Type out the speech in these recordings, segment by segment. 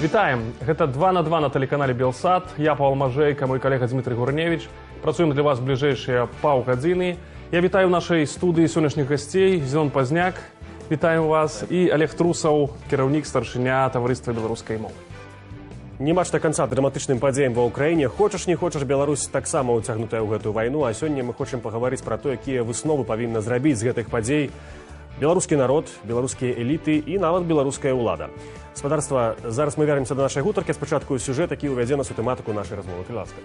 Вітаем! Гэта 2 на 2 на тэлеканале Белсат. Я Павел Мажэйка, мой калега Дмітрий Гурневіч. Працуем для вас бліжэйшыя паўгадзіны. Я вітаю ў нашай студыі сённяшніх гасцей Зенон Пазняк, вітаем вас, і Алег Трусаў, кіраўнік старшыня Таварыства беларускай мовы. Няма ж да канца драматычным падзеям ва Ўкраіне. Хочаш не хочаш, Беларусь таксама ўцягнутая ў гэтую вайну, а сёння мы хочам пагаварыць пра то, якія высновы павінна зрабіць з гэтых падзей беларускі народ, беларускія эліты і нават беларуская ўлада. Спадарства, зараз мы вернемся да нашай гутаркі. Спачатку сюжэт, які ўвядзе нас у тэматыку нашай размовы. Калі ласка.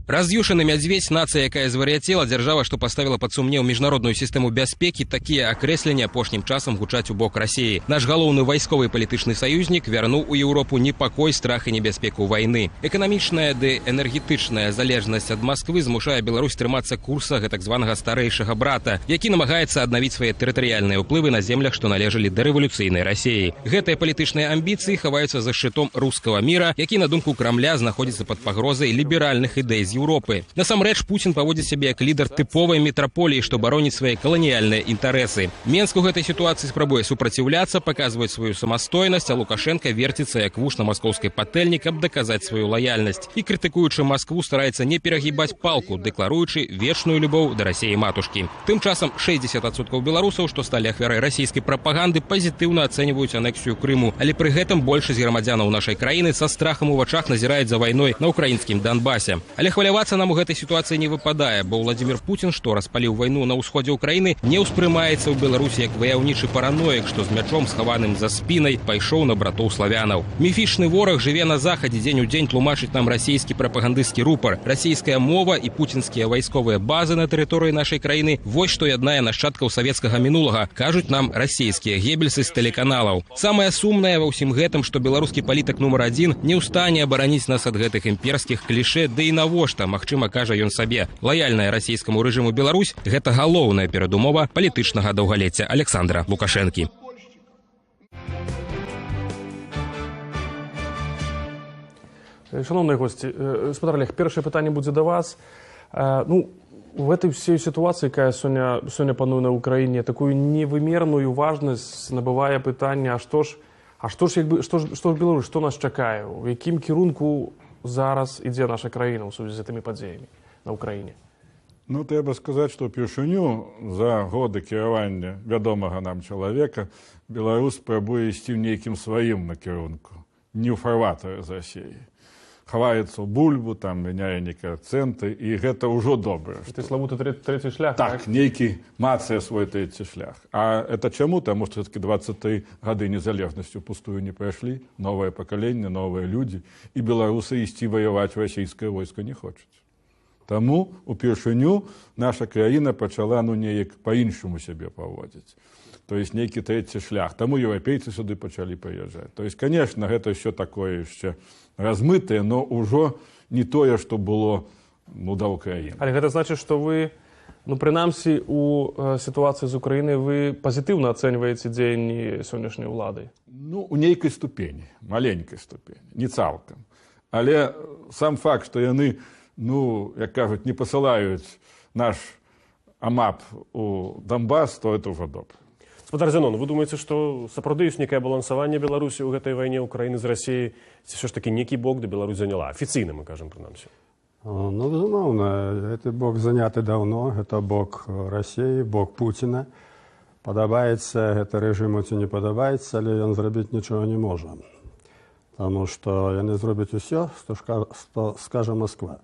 Раз'юшаны мядзведзь, нацыя, якая звар'яцела, дзяржава, што паставіла пад сумнеў міжнародную сістэму бяспекі, такія акрэсленні апошнім часам гучаць у бок Расіі. Наш галоўны вайсковы і палітычны саюзнік вярнуў у Еўропу непакой, страх і небяспеку вайны. Эканамічная ды энергетычная залежнасць ад Масквы змушае Беларусь трымацца курса гэтак званага старэйшага брата, які намагаецца аднавіць свае тэрытарыяльныя ўплывы на землях, што належалі дарэвалюцыйнай Расіі. Гэтыя палітычныя амбіцыі хаваюцца за шчытом рускага міра, які, на думку Крамля, знаходзіцца пад пагрозай ліберальных ідэй з Еўропы. Насамрэч, Пуцін паводзіць сябе як лідар тыповай метраполіі, што бароніць свае каланіяльныя інтарэсы. Менск у гэтай сітуацыі спрабуе супраціўляцца, паказваць сваю самастойнасць, а Лукашэнка верціцца як вуш на маскоўскай патэльні, каб даказаць сваю лаяльнасць. І, крытыкуючы Маскву, стараецца не перагібаць палку, дэкларуючы вечную любоў да Расіі матушкі. Тым часам 60% беларусаў, што сталі ахвярай расійскай прапаганды, пазітыўна ацэньваюць анексію Крыму, але пры гэтым большасць грамадзянаў нашай краіны са страхам у вачах назіраюць за вайной на украінскім Донбасе. Але хвалявацца нам у гэтай сітуацыі не выпадае, бо Владимир Путін, што распаліў вайну на ўсходзе Украіны, не ўспрымаецца ў Беларусі як ваяўнічы параноік, што з мячом, схаваным за спінай, пайшоў на братоў славянаў. Міфічны вораг жыве на захадзе, дзень у дзень тлумачыць нам расійскі прапагандысцкі рупар. Расійская мова і пуцінскія вайсковыя базы на тэрыторыі нашай краіны вось што яднае нашчадкаў савецкага мінулага, кажуць нам расійскія гебельсы з тэлеканалаў. Самае сумнае ва ўсім гэтым, што беларускі палітык нумар адзін не ў стане абараніць нас ад гэтых імперскіх кліше, ды і навошта, магчыма, кажа ён сабе. Лаяльная расійскаму рэжыму Беларусь – гэта галоўная перадумова палітычнага даўгалецця Александра Лукашэнкі. Шаноўныя госці, спадар Алег, першае пытанне будзе да вас. У гэтай всей сітуацыі, якая сёння пануе на Украіне, такую невымерную важнасць набывае пытанне, а што ж Беларусь, што нас чакае, у якім кірунку зараз ідзе наша краіна ў сувязі з гэтымі падзеямі на Украіне? Ну, трэба сказаць, што ўпершыню за годы кіравання вядомага нам чалавека Беларусь спрабуе ісці ў нейкім сваім накірунку, не ў фарватары з Расіяй. Хаваецца ў бульбу, там мяняе нейкія акцэнты, і гэта ўжо добра. Ты славуты трэці шлях, так? Нейкі мацае свой трэці шлях. А это чаму? Таму што все-таки 23 гады незалежнасці впустую не прайшлі, новае пакаленне, новыя людзі, і беларусы ісці ваяваць у расійскае войска не хочуць. Таму упершыню наша краіна пачала неяк па-іншаму сябе паводзіць. То есть нейкі трэці шлях. Таму еўрапейцы сюды пачалі прыязджаць. То есть, конечно, гэта ўсё такое яшчэ размытае, но ўжо не тое, што было да Украіны. Але гэта значыць, што вы, прынамсі, у сітуацыі з Украінай вы пазітыўна ацэньваеце дзеянні сённяшняй улады? Ну, у нейкай ступені, маленькай ступені, не цалкам. Але сам факт, што яны, як кажуць, не пасылаюць наш АМАП у Донбас, то это ўжо добра. Спадар Зянон, вы думаеце, што сапраўды ёсць некае балансаванне Беларусі ў гэтай вайне Украіны з Расіяй, ці ўсё ж такі нейкі бок да Беларусь заняла? Афіцыйна мы кажам, прынамсі. Ну, безумоўна, гэты бок заняты даўно, гэта бок Расіі, бок Пуціна. Падабаецца гэта рэжыму ці не падабаецца, але ён зрабіць нічога не можа. Таму што яны зробяць усё, што скажа Масква.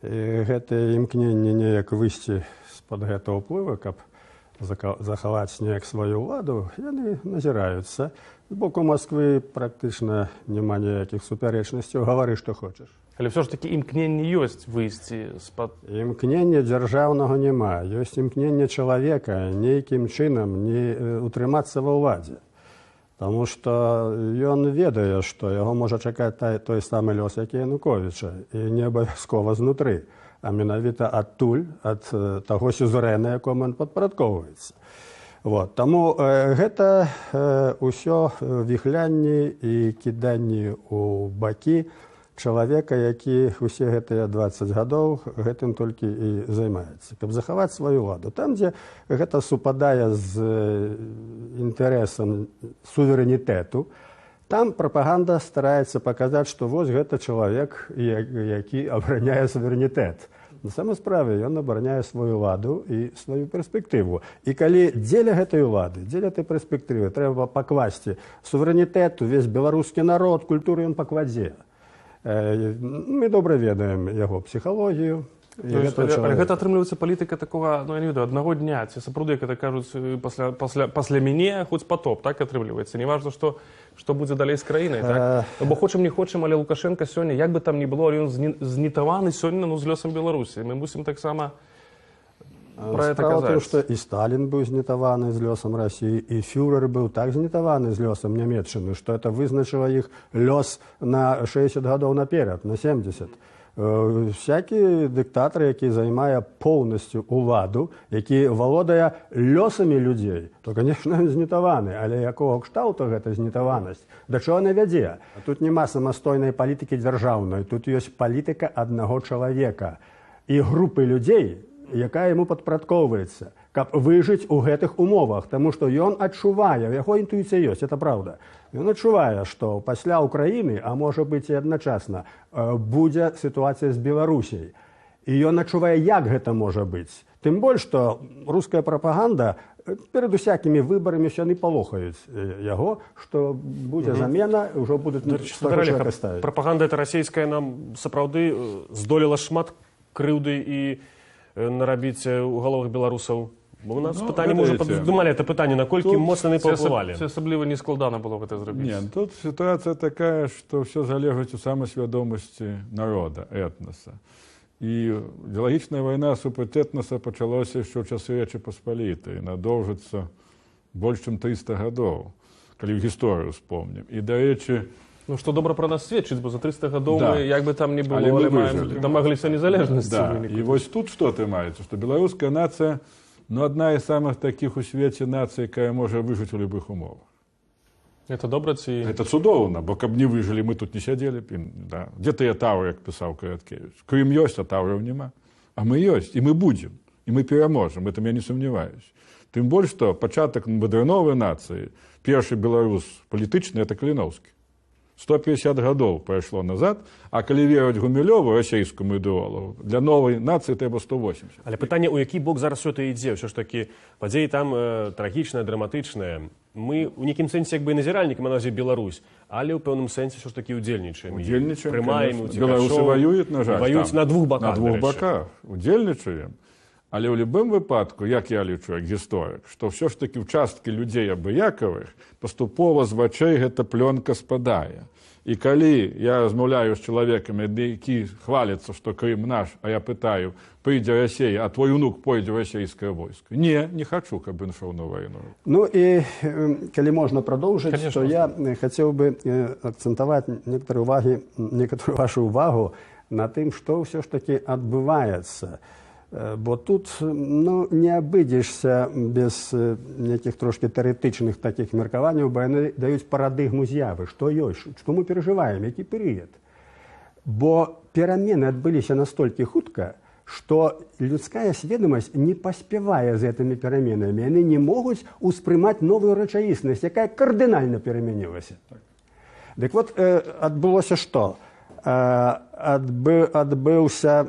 І гэтае імкненне неяк выйсці з-пад гэтага ўплыву, каб захаваць неяк сваю ўладу, яны назіраюцца. З боку Масквы практычна няма ніякіх супярэчнасцяў, гавары, што хочаш. Але ўсё ж такі імкненне ёсць выйсці з-пад... Імкнення дзяржаўнага няма. Ёсць імкненне чалавека нейкім чынам не утрымацца ва ўладзе. Таму што ён ведае, што яго можа чакаць той самы лёс, як і Януковіча, і не абавязкова знутры, а менавіта адтуль, ад таго сюзерэна, якому ён падпарадкоўваецца. Вот. Таму гэта ўсё віхлянні і кіданні ў бакі чалавека, які ўсе гэтыя 20 гадоў гэтым толькі і займаецца, каб захаваць сваю ўладу. Там, дзе гэта супадае з інтарэсам суверэнітэту, там прапаганда стараецца паказаць, што вось гэта чалавек, які абараняе суверэнітэт. На самой справе ён абараняе сваю ўладу і сваю перспектыву. І калі дзеля гэтай улады, дзеля этой перспектывы трэба пакласці суверэнітэт, увесь беларускі народ, культуру ён пакладзе. Мы добра ведаем яго псіхалогію. Але гэта атрымліваецца палітыка такога, ну, я не ведаю, аднаго дня, ці сапраўды, як это кажуць, пасля мяне хоць патоп, так атрымліваецца. Неважна, што будзе далей з краінай, так? Бо хочам не хочам, але Лукашэнка сёння, як бы там ні было, але ён знітаваны сёння, ну, з лёсам Беларусі. Мы мусім таксама про это Справа тым, казаць. што і Сталін быў знітаваны з лёсам Расіі, і фюрер быў так знітаваны з лёсам Нямеччыны, што это вызначыла іх лёс на 60 гадоў наперад, на 70. Всякі дыктатар, які займае поўнасцю уладу, які валодае лёсамі людзей, то, конечно, ён знітаваны, але якога кшталту гэта знітаванасць, да чаго яна вядзе? Тут няма самастойнай палітыкі дзяржаўнай, тут ёсць палітыка аднаго чалавека і групы людзей, якая яму падпарадкоўваецца, каб выжыць у гэтых умовах, таму што ён адчувае, яго інтуіцыя ёсць, это праўда. Ён адчувае, што пасля Украіны, а можа быць і адначасна, будзе сітуацыя з Беларусяй. І ён адчувае, як гэта можа быць. Тым больш, што руская прапаганда перад усякімі выбарамі яны палохаюць яго, што будзе замена, ўжо будуць Спадар чалавека Алег, ставіць. Прапаганда эта расійская нам сапраўды здолела шмат крыўды і нарабіць у галовах беларусаў. Бо у нас Ну, пытанне, мы ўжо ведаеце, падымалі это пытанне, наколькі тут моцна яны Ці паўплывалі. Ці асабліва не складана было гэта зрабіць. Не, тут ситуация такая, что все залежыць у самасвядомасці народа, этноса. І ідэалагічная вайна супраць этнаса пачалося яшчэ ў часы Рэчы Паспалітай, надоўжыцца больш чым 300 гадоў, калі ў гісторыю успомнім. І, дарэчы, Ну, што добра пра нас сведчыць, бо за 300 гадоў Да. мы, як бы там ні было, Але мы але маем, выжылі. дамагліся незалежнасці. Да. ў выніку. І вось тут што атрымаецца, што беларуская нацыя, ну, адна з самых такіх у свеце нацый, якая можа выжыць у любых умовах. Это добра ці... Гэта цудоўна, бо каб не выжылі, мы тут не сядзелі б. Да. Дзе тыя таўры, як пісаў Караткевіч? Крым ёсць, а таўраў няма. А мы ёсць, і мы будзем, і мы пераможам, этом я не сумневаюсь. Тым больш, што пачатак мадэрновай нацыі, першы беларус палітычны — это Каліноўскі. 150 гадоў прайшло назад, а калі верыць Гумілёву, расійскаму ідэолагу, для новай нацыі трэба 180. Але пытанне, у які бок зараз усё это ідзе, ўсё ж такі падзеі там трагічныя, драматычныя. Мы ў нейкім сэнсе як бы і назіральнік, маю на ўвазе Беларусь, але ў пэўным сэнсе ўсё ж такі удзельнічаем. І Удзельнічаем, прымаем конечно. уцекачоў. Беларусы воююць, на жаль, Воююць там. на двух баках, На двух дарэчы. баках. Удзельнічаем. Але ў любым выпадку, як я лічу, як гісторык, што ўсё ж такі ў часткі людзей абыякавых паступова з вачэй гэта плёнка спадае. І калі я размаўляю з чалавекам, які хваліцца, што Крым наш, а я пытаю, прыйдзе Расія, а твой унук пойдзе ў расійскае войска? Не, не хачу, каб ён шоў на вайну. Ну і калі можна прадоўжыць, Конечно. то я хацеў бы акцэнтаваць некаторую вашу увагу на тым, што ўсё ж такі адбываецца. Бо тут, ну, не абыдзешся без нейкіх трошкі тэарэтычных такіх меркаванняў, бо яны даюць парадыгму з'явы, што ёсць, што мы перажываем, які перыяд. Бо перамены адбыліся настолькі хутка, што людская сведомасць не паспявае з гэтымі пераменамі. Яны не могуць успрымаць новую рэчаіснасць, якая кардынальна перамянілася. Дык вот, адбылося што? Адбыўся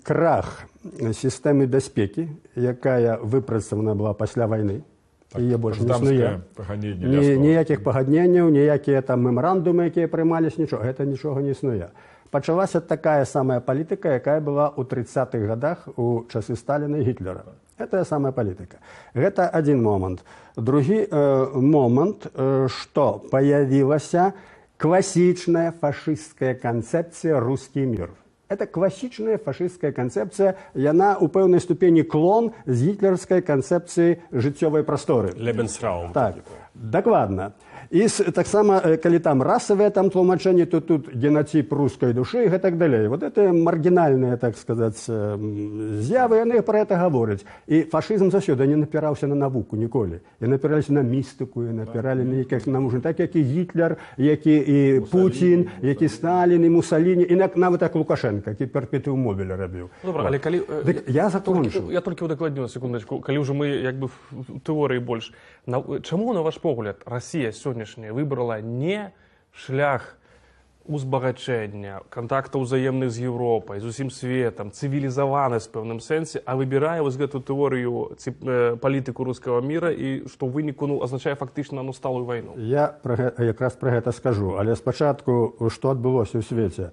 крах сістэмы бяспекі, якая выпрацавана была пасля вайны. Так, Яе больш не Патсдамскае існуе. пагадненне Ні, Ляскова. ніякіх пагадненняў, ніякія там мемарандумы, якія прымаліся, нічога, гэта нічога не існуе. Пачалася такая самая палітыка, якая была ў 30-х годах у часы Сталіна і Гітлера. Гэта самая палітыка. Гэта адзін момант. Другі момант, што паявілася класічная фашысцкая канцэпцыя «русский мир». Это класічная фашысцкая канцэпцыя, яна ў пэўнай ступені клон з гітлерскай канцэпцыі жыццёвай прасторы. Lebensraum. Так. Дакладна. І таксама, калі там расавае там тлумачэнне, то тут генатып рускай душы і гэтак далей. Вот это маргінальныя, так сказаць, з'явы, яны пра это гавораць. І фашызм заўсёды не напіраўся на навуку ніколі. І напіраліся на містыку, і напіралі на нейкіх навучных, так як і Гітлер, як і Пуцін, як і Сталін, і Мусаліні, і нават як Лукашенко, які перпетуум мобіле рабіў. Добра, але калі Дык я закончу. Я толькі удакладню на секундачку, калі ўжо мы як бы в тэорыі больш. Чаму, на ваш погляд, Расія сённяшняя выбрала не шлях узбагачэння, кантактаў узаемных з Еўропай, з усім светам, цывілізаванасць в пэўным сэнсе, а выбірае вось гэту тэорыю ці палітыку рускага мира і што ў выніку, ну, азначае фактычна, ну, сталую вайну? Я якраз пра гэта скажу, але спачатку, што адбылося ў свеце?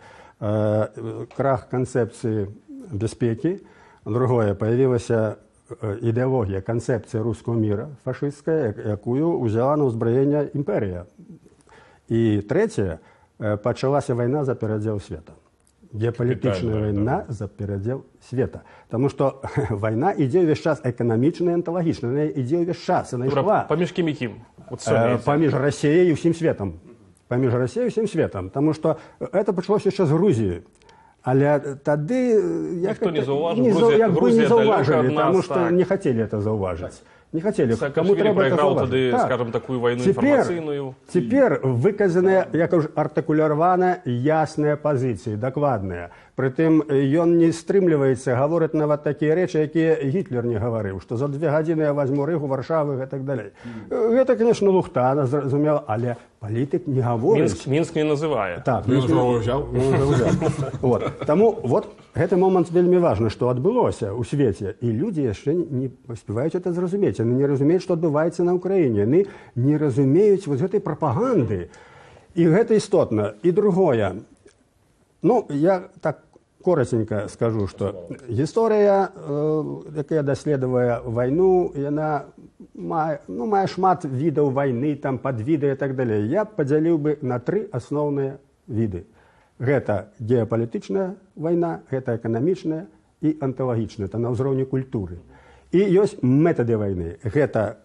Крах канцэпцыі бяспекі, другое, появілася ідэалогія, канцэпцыя рускага мира фашысцкая, якую ўзяла на ўзбраенне імперія. І трэцяе, пачалася вайна за перадзел света. Геапалітычная вайна за перадзел света. Таму што вайна ідзе ўвесь час эканамічная, анталагічная, яна ідзе ўвесь час, яна ішла. Паміж кім і кім? Вот сёння ідзе. Паміж Расіяй і ўсім светам. Паміж Расіяй і ўсім светам. Таму што это пачалося яшчэ з Грузіі. Але тады як Ніхто не это, заўважыў, не як бы Грузія не заўважылі, далёка ад нас, таму што так. не хацелі это заўважыць. Не хацелі. Каму Саакашвілі трэба это прайграў заўважыць? тады, Так. скажем, такую вайну інфармацыйную. Цяпер выказаная, як кажу, артыкулявана ясная пазіцыя, дакладная. Прытым ён не стрымліваецца, гаворыць нават такія рэчы, якія Гітлер не гаварыў, што за 2 гадзіны я возьму Рыгу, Варшаву і так далей. Гэта, конечно, лухта, зразумела, але палітык не гаворыць. Мінск не называе. Так, Ён ужо ўзяў. Ён ужо ўзяў. Вот. Таму вот гэты момант вельмі важны, што адбылося ў свеце, і людзі яшчэ не паспяваюць это зразумець. Яны не разумеюць, што адбываецца на Ўкраіне. Яны не разумеюць вот гэтай прапаганды. І гэта істотна. І другое. Ну, я так коротенько скажу, што гісторыя, якая даследавае вайну, яна мае, ну, мае шмат відаў вайны, там падвіды і так далей. Я падзяліў бы на тры асноўныя віды. Гэта геапалітычная вайна, гэта эканамічная і анталагічная, это на ўзроўні культуры. І ёсць метады вайны. Гэта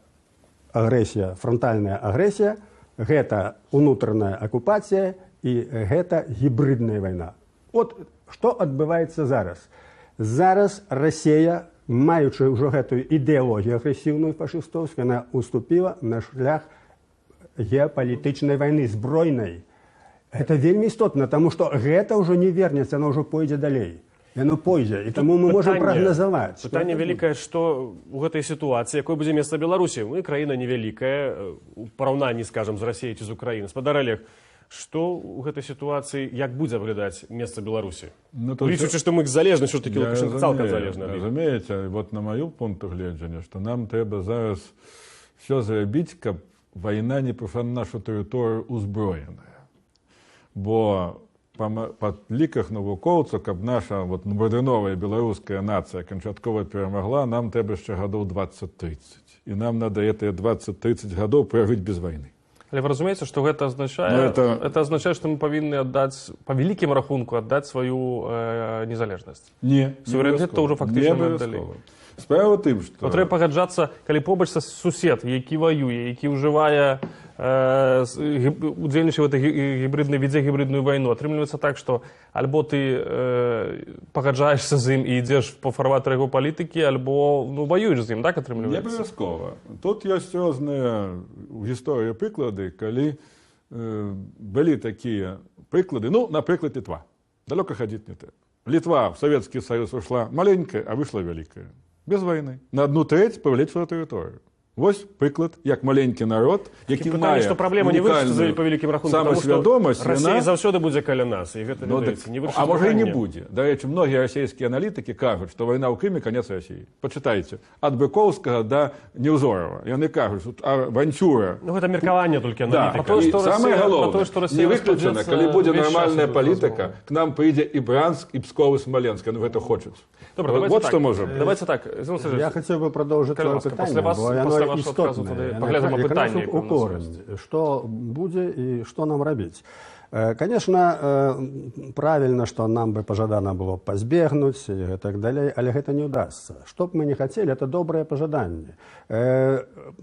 агрэсія, франтальная агрэсія, гэта унутраная акупацыя і гэта гібрыдная вайна. От што адбываецца зараз? Зараз Расія, маючы ўжо гэтую ідэалогію агрэсіўную фашыстоўскую, яна уступіла на шлях геапалітычнай вайны, збройнай. Гэта вельмі істотна, таму што гэта ўжо не вернецца, яно ўжо пойдзе далей. Яно пойдзе, і таму мы можам прагназаваць. Што Пытанне гэта вялікае, што ў гэтай сітуацыі, якое будзе месца Беларусі. Мы краіна невялікая, у параўнанні, скажам, з Расіяй ці з Украінай. Спадар Алег, што ў гэтай сітуацыі, як будзе выглядаць месца Беларусі? Ну, то Лічучы, што мы залежны ўсё ж такі Я Лукашенко цалкам разумею, залежны ад іх. Разумееце, вот на маю пункту гледжання, што нам трэба зараз все зрабіць, каб вайна не прыйшла на нашу тэрыторыю узброеная. Бо па ліках навукоўцаў, каб наша вот брадыновая беларуская нацыя канчаткова перамагла, нам трэба яшчэ гадоў 20-30. І нам надо гэтыя 20-30 гадоў пражыць без вайны. Але вы разумееце, што гэта азначае, Ну, это- это азначае, што мы павінны аддаць, па вялікім рахунку аддаць сваю незалежнасць. Не, Суверэнітэт то ўжо фактычна не мы аддалі. абавязкова. Справа ў тым, што Но трэба пагаджацца, калі побач са сусед, які ваюе, які ўжывае удзельнічае в этой гібрыднай, вядзе гібрыдную вайну. Атрымліваецца так, што альбо ты пагаджаешся з ім і ідзеш па фарватары яго палітыкі, альбо, ну, ваюеш з ім, так Не атрымліваецца? абавязкова. Тут ёсць розныя ў гісторыі прыклады, калі былі такія прыклады, ну, напрыклад, Літва. Далёка хадзіць не трэба. Літва в Советский Союз ушла маленькая, а выйшла вялікая. Без вайны. На одну треть павялічыла тэрыторыю. Вось прыклад, як маленькі народ, які Пытанне, мае што праблема не вырашыцца унікальную па вялікім рахунку, таму што самасвядомасць, Расія яна- заўсёды будзе каля нас, і гэта, Ну, ведаеце, так, не вырашыць а можа і не пытанне. будзе. Дарэчы, многія расійскія аналітыкі кажуць, што вайна ў Крыме — канец Расіі. Пачытайце. Ад Быкоўскага да Неўзорава. Яны кажуць, што авантюра. Ну, гэта меркаванне толькі Да. аналітыка. Про тое, І што самае Расія- про тое, што галоўнае, Расія не выключана, распадзецца, калі будзе увесь час нармальная ідуць палітыка, размовы. к нам прыйдзе і Бранск, і Пскоў, і Смаленск. Яны гэта хочуць. Добра, Вот, давайте вот так. што можа быць. Давайте так. Зянон Сяргеевіч, Я хацеў бы прадоўжыць Калі твоё ласка, пытанне, пасля вас- бо яно пасля вашага адказу істотнае. тады Яно паглядзім якраз пытанне, якое у у нас корань, што будзе і што нам рабіць. Конечно, правильно, што нам бы пажадана было б пазбегнуць і так далей, але гэта не ўдасца. Што б мы не хацелі, это добрае пажаданне.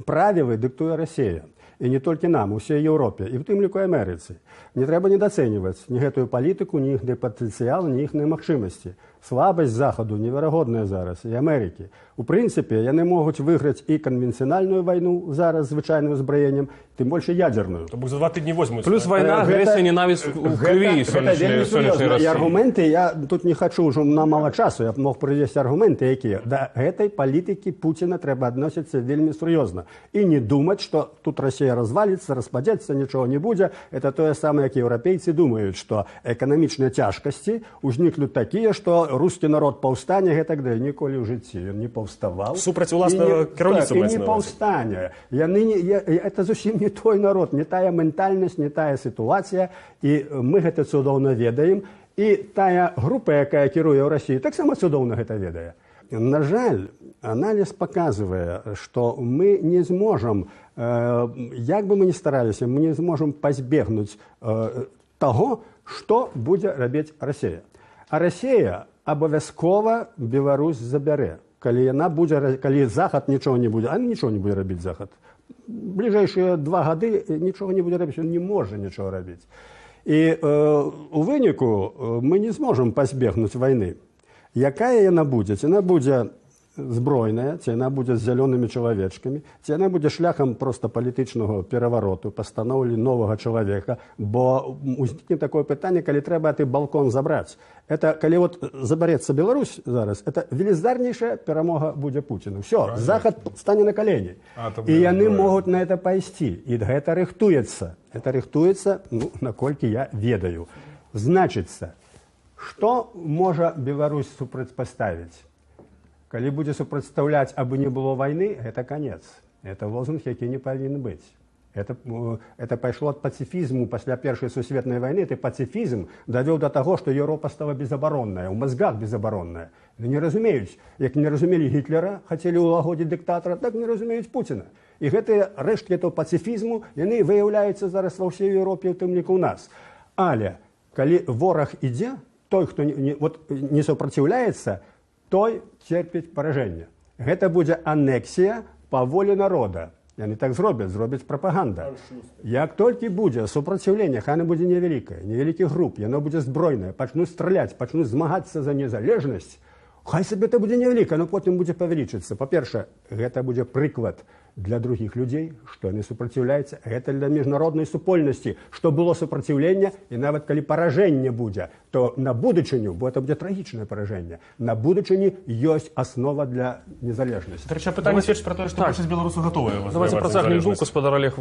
Правілы дыктуе Расія. І не толькі нам, усей Еўропе, і в тым ліку Амерыцы. Не трэба недацэньваць ні гэтую палітыку, ні іхны патэнцыял, ні іхныя магчымасці. Слабасць Захаду неверагодная зараз і Амерыкі. У прынцыпе, яны могуць выйграць і канвенцыянальную вайну зараз звычайным узбраеннем, тым больш ядзерную. То бок за 2 тыдні возьмуць. Плюс вайна, агрэсія, ненавісць у крыві сённяшняй І Расіі. аргументы, я тут не хачу, ўжо на мала часу, я б мог прывесці аргументы, якія да гэтай палітыкі Пуціна трэба адносіцца вельмі сур'ёзна. І не думаць, што тут Расія разваліцца, распадзецца, нічога не будзе. Это тое самае, як еўрапейцы думаюць, што эканамічныя цяжкасці ўзнікнуць такія, што рускі народ паўстане і так далее. Ніколі ў жыцці ён не паўставаў. Супраць уласнага кіраўніцтва Так, і маецца не на ўвазе. паўстане. Яны не, я, это зусім не той народ, не тая ментальнасць, не тая сітуацыя, і мы гэта цудоўна ведаем. І тая група, якая кіруе ў Расіі, таксама цудоўна гэта ведае. На жаль, аналіз паказвае, што мы не зможам, як бы мы ни стараліся, мы не зможам пазбегнуць таго, што будзе рабіць Расія. А Расія абавязкова Беларусь забярэ. Калі яна будзе, калі Захад нічога не будзе, а нічога не будзе рабіць Захад. Бліжэйшыя 2 гады нічога не будзе рабіць, ён не можа нічога рабіць. І у выніку мы не зможам пазбегнуць вайны. Якая яна будзе? Ці яна будзе збройная, ці яна будзе з зялёнымі чалавечкамі, ці яна будзе шляхам проста палітычнага перавароту, пастаноўлі новага чалавека, бо узнікне такое пытанне, калі трэба ты балкон забраць. Это калі вот забарэцца Беларусь зараз, это велізарнейшая перамога будзе Пуціну. Всё, Захад стане на калені. Атомная І яны зброя. могуць на это пайсці. І гэта рыхтуецца. Это рыхтуецца, ну, наколькі я ведаю. Значыцца, што можа Беларусь супрацьпаставіць? Калі будзе супрацьстаўляць, абы не было вайны, гэта канец. Это лозунг, які не павінен быць. Это пайшло ад пацыфізму пасля Першай сусветнай вайны. Это пацыфізм давёў да таго, што Еўропа стала безабаронная, у мазгах безабаронная. Яны не разумеюць, як не разумелі Гітлера, хацелі ўлагодзіць дыктатара, так не разумеюць Пуціна. І гэтыя рэшткі этого пацыфізму, яны выяўляюцца зараз ва ўсей Еўропе, у тым ліку ў нас. Але калі вораг ідзе, той, хто вот, не супраціўляецца, той церпіць паражэнне. Гэта будзе анексія па волі народа. Яны так зробяць, зробяць прапаганда. Як толькі будзе супраціўленне, хай яно будзе невялікае, невялікі груп, яно будзе збройнае, пачнуць страляць, пачнуць змагацца за незалежнасць, хай сабе это будзе невялікае, но потым будзе павялічыцца. Па-першае, гэта будзе прыклад для другіх людзей, што яны супраціўляюцца, гэта для міжнароднай супольнасці, што было супраціўленне, і нават калі паражэнне будзе, то на будучыню, бо это будзе трагічнае паражэнне, на будучыні ёсць аснова для незалежнасці. Дарэчы, пытанне сведчыць пра тое, што большасць беларусаў гатовая Давайте ваяваць за працягнем незалежнасць. думку, спадар Олег,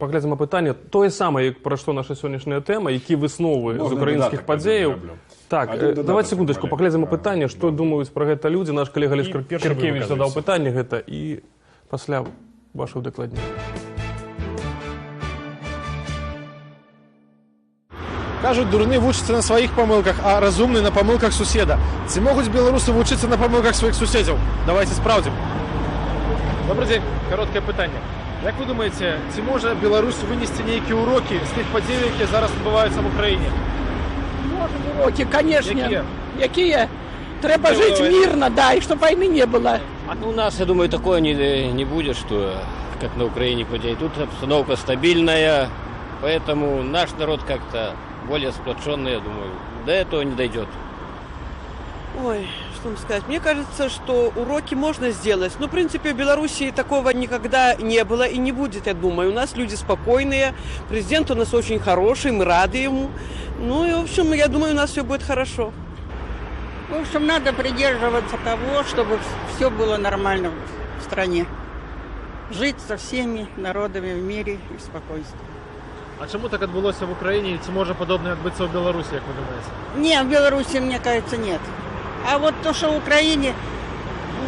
паглядзім апытанне. Тое самае, як пра што наша сённяшняя тэма, які высновы з Можна украінскіх дадатак падзеяў. адзін зраблю? Так, Адзін дадатак, давайте секундочку, Олег. паглядзім апытанне, што думаюць пра гэта людзі. Наш калега Алесь І першы вы Кіркевіч задаў выказваеце. пытанне гэта, і пасля ваше удакладненне. Кажуць, дурны вучыцца на сваіх памылках, а разумны на памылках суседа. Ці могуць беларусы вучыцца на памылках сваіх суседзяў? Давайте спраўдзім. Добры дзень, кароткае пытанне. Як вы думаеце, ці можа Беларусь вынесці нейкія урокі з тых падзей, якія зараз адбываюцца в Украіне? Можем уроки, конечно. Якія? Якія? Трэба Якія жить вы- мирно, да, и чтобы войны не было. Ну, у нас, я думаю, такое не будет, что как на Украине падзеі. Тут обстановка стабильная, поэтому наш народ как-то более сплоченный, я думаю, до этого не дойдет. Ой, что вам сказать? Мне кажется, что уроки можно сделать. Но, в принципе, в Белоруссии такого никогда не было и не будет, я думаю. У нас люди спокойные, президент у нас очень хороший, мы рады ему. Ну и, в общем, я думаю, у нас все будет хорошо. В общем, надо придерживаться того, чтобы все было нормально в стране. Жить со всеми народами в мире и в спокойствии. А чаму так адбылося в Украіне і ці можа падобнае адбыцца ў Беларусі, як вы думаеце? Не, в Беларуси, мне кажется, нет. А вот то, что в Украине,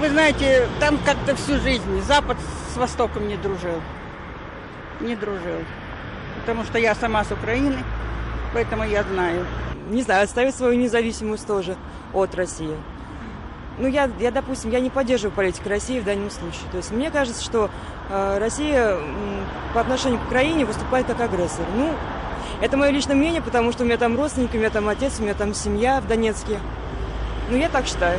вы знаете, там как-то всю жизнь Запад с Востоком не дружил. Не дружил. Потому что я сама с Украины, поэтому я знаю. Не знаю, отставить свою независимость тоже от России. Ну, я, допустим, я не поддерживаю политику России в данном случае. То есть мне кажется, что Россия по отношению к Украине выступает как агрессор. Ну, это мое личное мнение, потому что у меня там родственники, у меня там отец, у меня там семья в Донецке. Ну, я так считаю.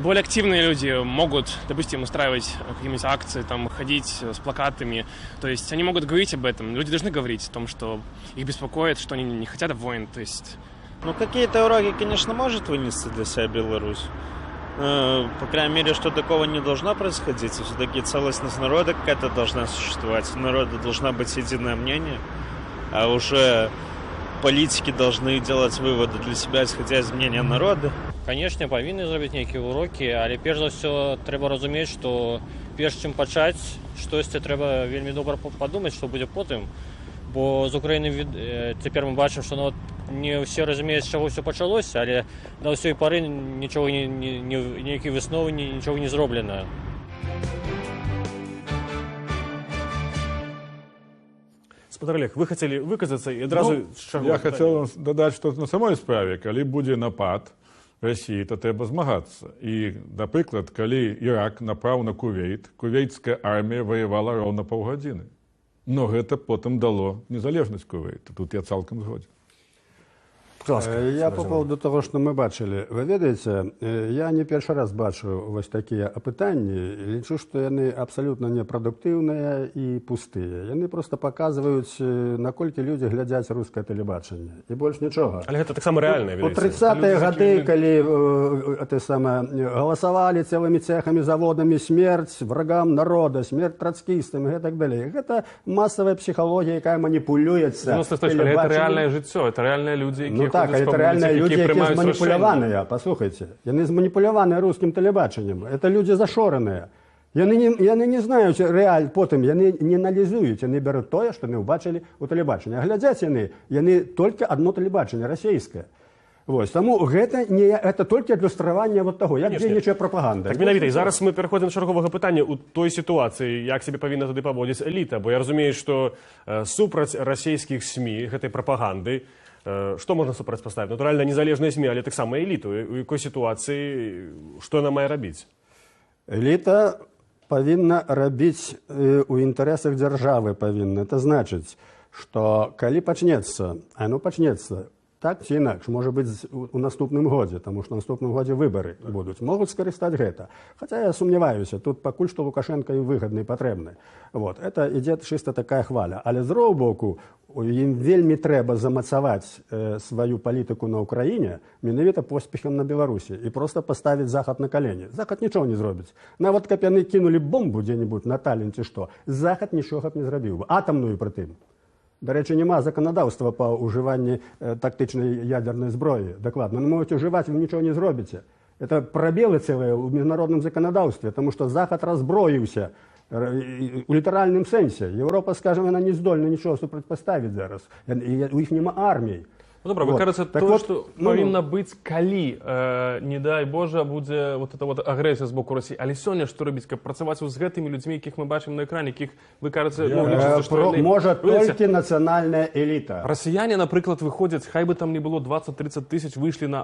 Более активные люди могут, допустим, устраивать какие-нибудь акции, там, ходить с плакатами. То есть они могут говорить об этом. Люди должны говорить о том, что их беспокоит, что они не хотят войн. То есть... Ну, какие-то уроки, конечно, может вынести для себя Беларусь. По крайней мере, что такого не должно происходить. Все-таки целостность народа какая-то должна существовать. У народа должна быть единое мнение. А уже политики должны делать выводы для себя, исходя из мнения народа. Конечно, павінны зрабіць нейкія урокі, але перш за ўсё трэба разумець, што перш чым пачаць штосьці, трэба вельмі добра падумаць, што будзе потым. Бо з Украіны цяпер мы бачым, што нават не ўсе разумеюць, з чаго ўсё пачалося, але да ўсёй пары нічога ніякія высновы, нічога не зроблена. Спадар Алег, вы хацелі выказацца і адразу Ну, з чаго я пытанне? хацеў дадаць, што на самой справе, калі будзе напад Расіі, то трэба змагацца. І, напрыклад, калі Ірак напаў на Кувейт, кувейцкая армія ваявала роўна паўгадзіны. Но гэта потым дало незалежнасць Кувейту. Тут я цалкам згодзен. Я по поводу того, што мы бачылі. Вы ведаеце, я не першы раз бачу вось такія апытанні. Лічу, што яны абсалютна непрадуктыўныя і пустыя. Яны проста паказваюць, наколькі людзі глядзяць рускае тэлебачанне. І больш нічога. Але гэта таксама рэальнае, У ведаеце. 30-е Людзі гады, такія калі те самае, галасавалі цэлымі цехамі, заводамі, смерць врагам народа, смерць троцкістам і гэтак далей. Гэта масавая псіхалогія, якая маніпулюецца Ну, стой, але гэта тэлебачаннем. рэальнае жыццё, это рэальныя людзі, якія Ну так, ходзяць але па это рэальныя вуліцах, людзі, якія якія прымаюць зманіпуляваныя. Паслухайце, яны зманіпуляваныя рускім тэлебачаннем. Это людзі зашораныя. Яны не знаюць рэаль потым, яны не аналізуюць, яны бяруць тое, што яны ўбачылі ў тэлебачанні. А глядзяць яны толькі адно тэлебачанне расійскае. Вось, таму гэта не это толькі адлюстраванне вот таго, як Конечно. дзейнічае прапаганда. Так, менавіта. І зараз мы пераходзім да чарговага пытання: у той сітуацыі, як сябе павінна тады паводзіць эліта, бо я разумею, што супраць расійскіх СМІ, гэтай прапаганды, што можна супрацьпаставіць? Натуральна, незалежныя СМІ, але таксама эліту. У якой сітуацыі, што яна мае рабіць? Эліта павінна рабіць у інтарэсах дзяржавы павінна. Это значыць, што калі пачнецца, а яно пачнецца, так ці інакш, можа быць, у наступным годзе, таму што ў наступным годзе выбары будуць, могуць скарыстаць гэта. Хаця я сумняваюся, тут пакуль што Лукашенко і выгадны, і патрэбны. Вот. Это ідзе чыста такая хваля. Але з другого боку, ім вельмі трэба замацаваць сваю палітыку на Ўкраіне менавіта поспехам на Беларусі і проста паставіць Захад на калені. Захад нічога не зробіць. Нават каб яны кінулі бомбу дзе-небудзь на Талін ці што, Захад нічога б не зрабіў бы. Атамную прытым. Дарэчы, няма заканадаўства па ўжыванні тактычнай ядернай зброі. Дакладна. Ну, могуць ужываць, вы нічога не зробіце. Это прабелы цэлыя ў міжнародным заканадаўстве, таму што Захад раззброіўся у літаральным сэнсе. Еўропа, скажем, яна не здольна нічога супрацьпаставіць зараз. У іх няма армій. Ну, добра, вы Вот. кажаце Так тое, вот, што ну, павінна быць, калі, не дай Божа, будзе вот эта вот агрэсія з боку Росіі. Але сёння што рабіць, каб працаваць з гэтымі людзьмі, якіх мы бачым на экране, якіх вы кажаце, ну, лічыце, што яны- Можа Ведаеце, толькі нацыянальная эліта. Расіяне, напрыклад, выходзяць, хай бы там не было 20-30 тысяч, выйшлі на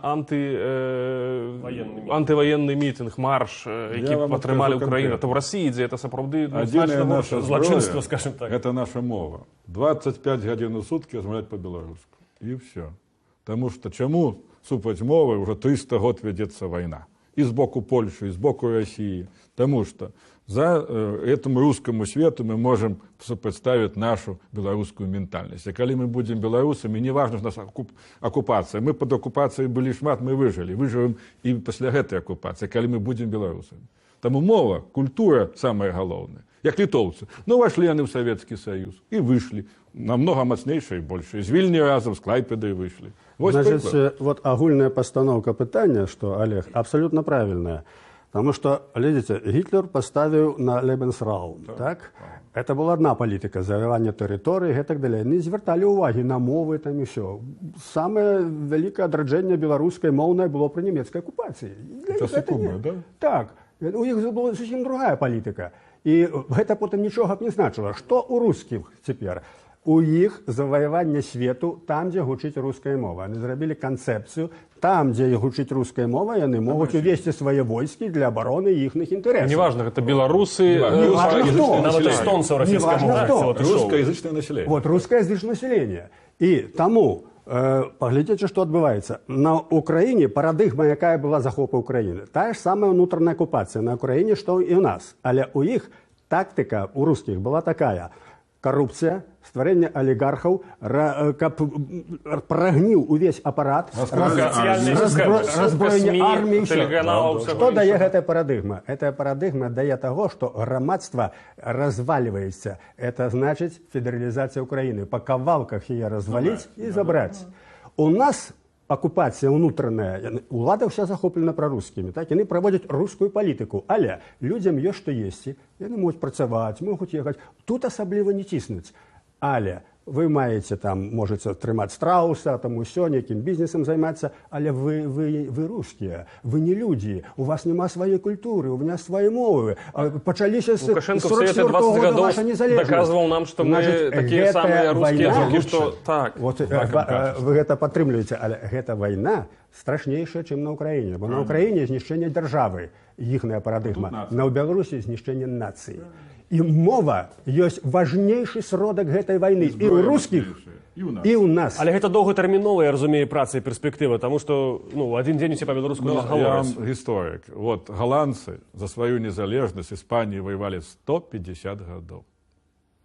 антываенны мітынг, марш, які Я вам падтрымалі адкажу Украіну. канкрэтна. То ў Расіі ідзе, это сапраўды, ну, Адзіная значна наша горш. зброя — это наша мова. 25 гадзін у суткі размаўляць па-беларуску. І ўсё. Таму што чаму супраць мовы ўжо 300 год вядзецца вайна? І з боку Польшы, і з боку Расіі. Таму што за этому русскому свету мы можем супрацьставіць нашу беларускую ментальнасць. А калі мы будзем беларусамі, не важна, што нас акупацыя. Мы пад акупацыяй былі шмат, мы выжылі. Выжывем і пасля гэтай акупацыі, калі мы будзем беларусамі. Таму мова, культура самае галоўнае. Як літоўцы. Ну, вошли яны ў Савецкі Саюз і выйшлі намного мацнейшыя і большыя. З Вільні разам, з Клайпедай выйшлі. Вось Значит, прыклад. вот агульная постановка пытання, что, Олег, абсолютно правильная. Потому что, глядите, Гітлер поставіў на Лебенсраум, так? Это была одна палітыка, заваяванне тэрыторыі і так далее. Не звярталі ўвагі на мовы там і ўсё. Самае вялікае адраджэнне беларускай моўнае было пры нямецкай акупацыі. Для Часы іх гэта Кубы, да? Так. У іх была зусім другая палітыка. І гэта потым нічога б не значыла. Што ў рускіх цяпер? У іх заваяванне свету там, дзе гучыць руская мова. Яны зрабілі канцэпцыю: там, дзе гучыць руская мова, яны могуць увесці свае войскі для абароны іхных інтарэсаў. Неважно, гэта беларусы, Неважно, хто. Нават эстонцаў Неважно, расійскамоўных хто. целы шоу. Русскоязычное население. Вот, русскоязычное население. І таму Паглядзіце, што адбываецца. На Украіне парадыгма, якая была захопа Украіны, тая ж самая ўнутраная акупацыя на Украіне, што і ў нас. Але ў іх тактыка, у рускіх, была такая: карупцыя, стварэнне алігархаў, каб прагніў увесь апарат, разброенне арміі, ўсё. Што дае гэтая парадыгма? Гэтая парадыгма дае таго, што грамадства развальваецца. Это значыць федэралізацыя Украіны. Па кавалках яе разваліць і забраць. У нас акупацыя ўнутраная, улада ўся захоплена прарускімі, так? Яны праводзяць рускую палітыку, але людзям ёсць што есці, яны могуць працаваць, могуць ехаць, тут асабліва не ціснуць. Але вы маеце там, можаце трымаць страуса, там усё, нейкім бізнесам займацца, але вы рускія, вы не людзі, у вас няма сваёй культуры, у вас свае мовы. Пачаліся з Лукашенко все эти 20 года ваша незалежнасць. Доказывал нам, что мы такие самые русские, только что так. Вот, вы гэта падтрымліваеце, але гэта вайна страшнейшая, чым на Украіне. Бо на Украіне знішчэнне дзяржавы, іхная парадыгма. На Беларусі знішчэнне нацыі. І мова ёсць важнейшы сродак гэтай вайны і ў рускіх, і ў нас. Але гэта доўгатэрміновая, я разумею, праца і перспектыва, таму што, ну, адзін дзень усе па-беларуску не гавораць. Я гісторык. Вот галандцы за сваю незалежнасць Іспаніі ваявалі 150 гадоў.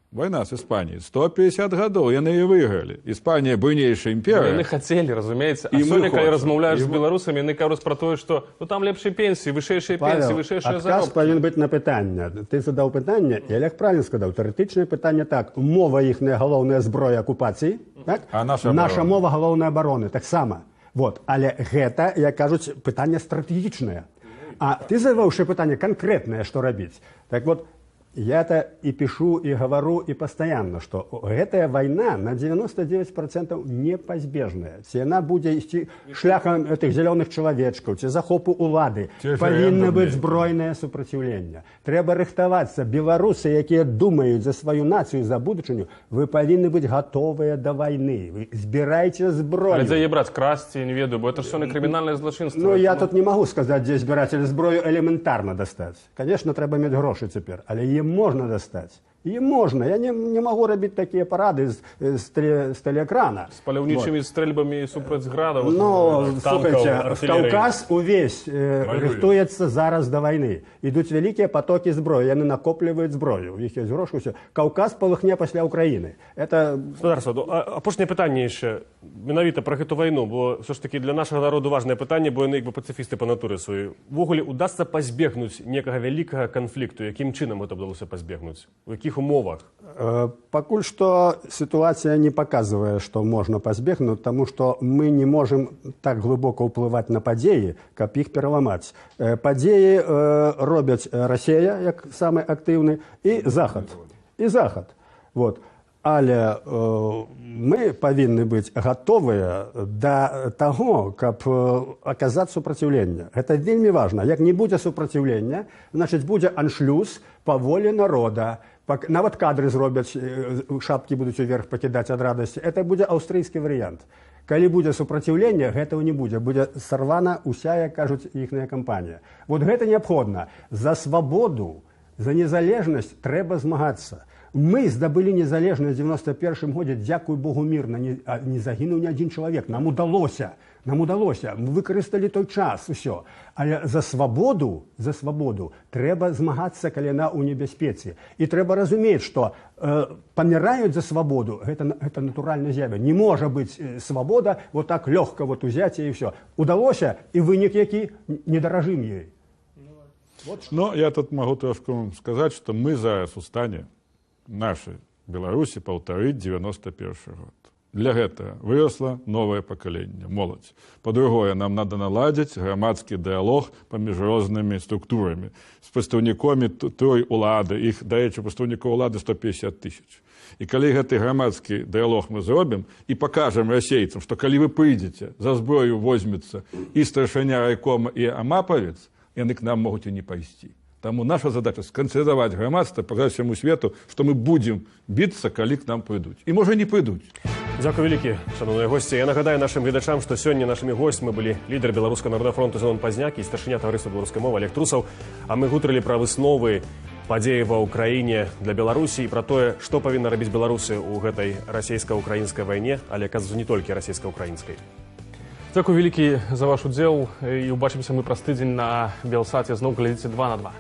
Вайна з Іспаніяй. 150 гадоў, яны і выйгралі. Іспанія буйнейшая імперія. Яны хацелі, разумееце. А сёння, калі размаўляеш з беларусамі, яны кажуць пра тое, што ну, там лепшыя пенсіі, вышэйшыя пенсіі, вышэйшыя заробкі. Адказ павінен быць на пытанне. Ты задаў пытанне, і Олег правильно сказаў, тэарэтычнае пытанне так. Мова іхная галоўная зброя акупацыі, так? А наша мова галоўная абароны, таксама. Вот. Але гэта, як кажуць, пытанне стратэгічнае. А ты задаваўшы пытанне канкрэтнае, што рабіць. Так вот, я-то и пишу, и говорю, и постоянно, что гэтая война на 99% непазбежная. Ці яна будзе ісці шляхам этих зялёных чалавечкаў, ці захопу улады. Павінна быць збройнае супраціўленне. Трэба рыхтавацца. Беларусы, якія думаюць за сваю нацыю, за будучыню, вы павінны быць гатовыя да вайны. Вы збірайце зброю. Але дзе яе браць? Красці, не ведаю, бо это ж сёння крымінальнае злачынства. Ну, я тут не магу сказаць, дзе збіраць, але зброю элементарна дастаць. Конечно, трэба мець грошы цяпер, але яе можна дастаць. І можна. Я не магу рабіць такія парады з тэлеэкрана. З паляўнічымі стрэльбамі супраць града. Ну, слухайце, Каўказ увесь рыхтуецца зараз да вайны. Ідуць вялікія патокі зброі, яны накопліваюць зброю. У іх ёсць грошы, ўсё. Каўказ палыхне пасля Украіны. Это... Спадарства, апошняе пытанне яшчэ менавіта пра гэту вайну, бо ўсё ж такі для нашага народу важнае пытанне, бо яны як бы пацыфісты па натуры сваёй. Увогуле удасца пазбегнуць некага вялікага канфлікту? Якім чынам гэта ўдалося пазбегнуць? У якіх умовах? Пакуль што сітуацыя не паказвае, што можна пазбегнуць, таму што мы не можам так глыбока ўплываць на падзеі, каб іх пераламаць. Падзеі робяць Расея, як самы актыўны, і Захад. І Захад. Вот. Але мы павінны быць гатовыя да таго, каб аказаць супраціўленне. Гэта вельмі важна. Як не будзе супраціўлення, значыць будзе аншлюз па волі народа. Нават кадры зробяць, шапкі будуць уверх пакідаць ад радасці. Это будзе аўстрыйскі варыянт. Калі будзе супраціўленне, гэтага не будзе. Будзе сарвана ўся, як кажуць, іхная кампанія. Вот гэта неабходна. За свабоду, за незалежнасць трэба змагацца. Мы здабылі незалежнасць у 91 годзе, дзякуй Богу, мірна, не загінуў ні адзін чалавек. Нам удалося, мы выкарысталі той час, усё. Але за свабоду трэба змагацца, калі яна ў небяспецы. І трэба разумець, што паміраюць за свабоду, гэта натуральная з'ява. Не можа быць свабода вот так лёгка вот узяць і ўсё. Удалося, і вынік які, не даражым ёй. Но я тут магу трошку сказаць, што мы зараз у стане нашай Беларусі паўтарыць 91 год. Для гэтага выросла новае пакаленне, моладзь. Па-другое, нам надо наладзіць грамадскі дыялог паміж рознымі структурамі, з прадстаўнікамі той улады, іх, дарэчы, прадстаўнікоў улады 150 тысяч. І калі гэты грамадскі дыялог мы зробім і пакажам расейцам, што калі вы прыйдзеце, за зброю возьмецца і старшыня райкома, і амапавец, яны к нам могуць і не пайсці. Таму наша задача сканцэнтраваць грамадства, паказаць всяму свету, што мы будзем біцца, калі к нам прыйдуць. І можа не прыйдуць. Дзякуй вялікі, шаноўныя госці. Я нагадаю нашым гледачам, што сёння нашымі госцямі былі лідар Беларускага народнага фронту Зянон Пазняк і старшыня таварыства беларускай мовы Олег Трусаў. А мы гутарылі пра высновы падзеі ва Ўкраіне для Беларусі і пра тое, што павінна рабіць беларусы ў гэтай расійска-украінскай вайне, але, аказваецца, не толькі расійска-украінскай. Дзякуй вялікі за ваш удзел, і ўбачымся мы праз тыдзень на Белсаце. Зноў глядзіце 2 на 2.